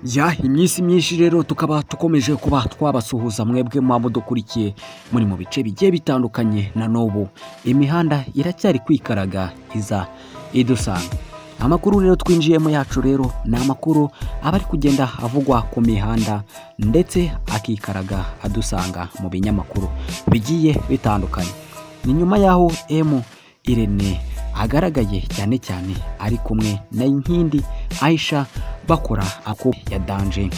Ya iminsi myinshi rero tukaba dukomeje kuba twabasuhuza mwebwe muba mudukurikiye muri mu bice bigiye bitandukanye. Na n'ubu imihanda iracyari kwikaraga iza idusanga. Amakuru rero twinjiyemo yacu rero ni amakuru aba ari kugenda avugwa ku mihanda ndetse akikaraga adusanga mu binyamakuru bigiye bitandukanye. Ni nyuma y'aho M Irene agaragaye cyane cyane ari kumwe na Inkindi Aisha bakora ako ya danger,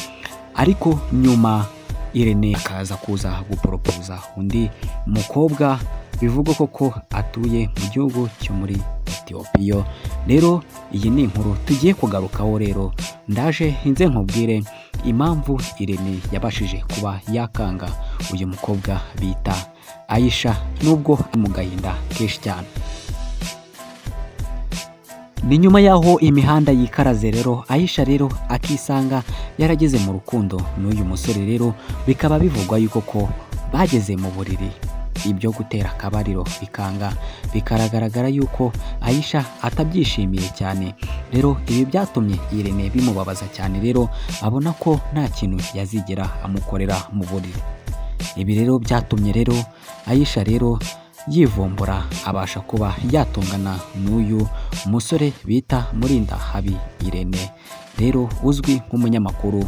ariko nyuma Irene akaza kuza guporopoza undi mukobwa bivugwa koko atuye mu gihugu cyo muri Etiyopiya. Rero iyi ni inkuru tugiye kugarukaho. Rero ndaje nze nkubwire impamvu Irene yabashije kuba yakanga uyu mukobwa bita Aisha nubwo ari mu gahinda kenshi cyane. Ni nyuma y'aho imihanda yikaraze rero Aisha rero akisanga yarageze mu rukundo n'uyu musore. Rero bikaba bivugwa yuko ko bageze mu buriri ibyo gutera akabariro bikanga, bikaragaragara yuko Aisha atabyishimiye cyane. Rero ibi byatumye Irene bimubabaza cyane, rero abona ko nta kintu yazigera amukorera mu buriri. Ibi rero byatumye rero Aisha rero yivumbura, abasha kuba yatongana n'uyu musore bita Murindahabi Irene, rero uzwi nk'umunyamakuru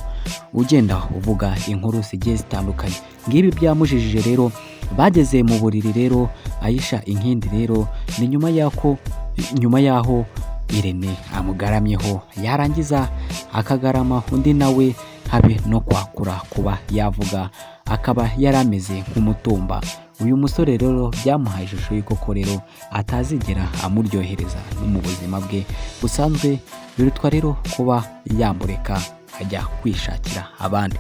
ugenda uvuga inkuru zigiye zitandukanye. Ngibi byamujijije. Rero bageze mu buriri rero Aisha Inkindi rero ni nyuma y'aho Irene amugaramyeho, yarangiza akagarama undi nawe habe no kwakura kuba yavuga, akaba yari ameze nk'umutumba. Uyu musore rero byamuhaye ishusho y'uko ko rero atazigera amuryohereza no mu buzima bwe busanzwe, birutwa rero kuba yamureka ajya kwishakira abandi.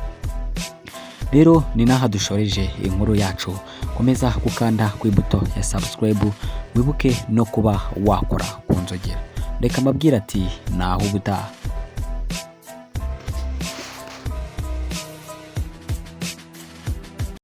Rero ni n'aha dushoreje inkuru yacu. Komeza gukanda ku ibuto ya subscribe, wibuke no kuba wakora ku nzogera. Reka mbabwire ati naho ubutaha.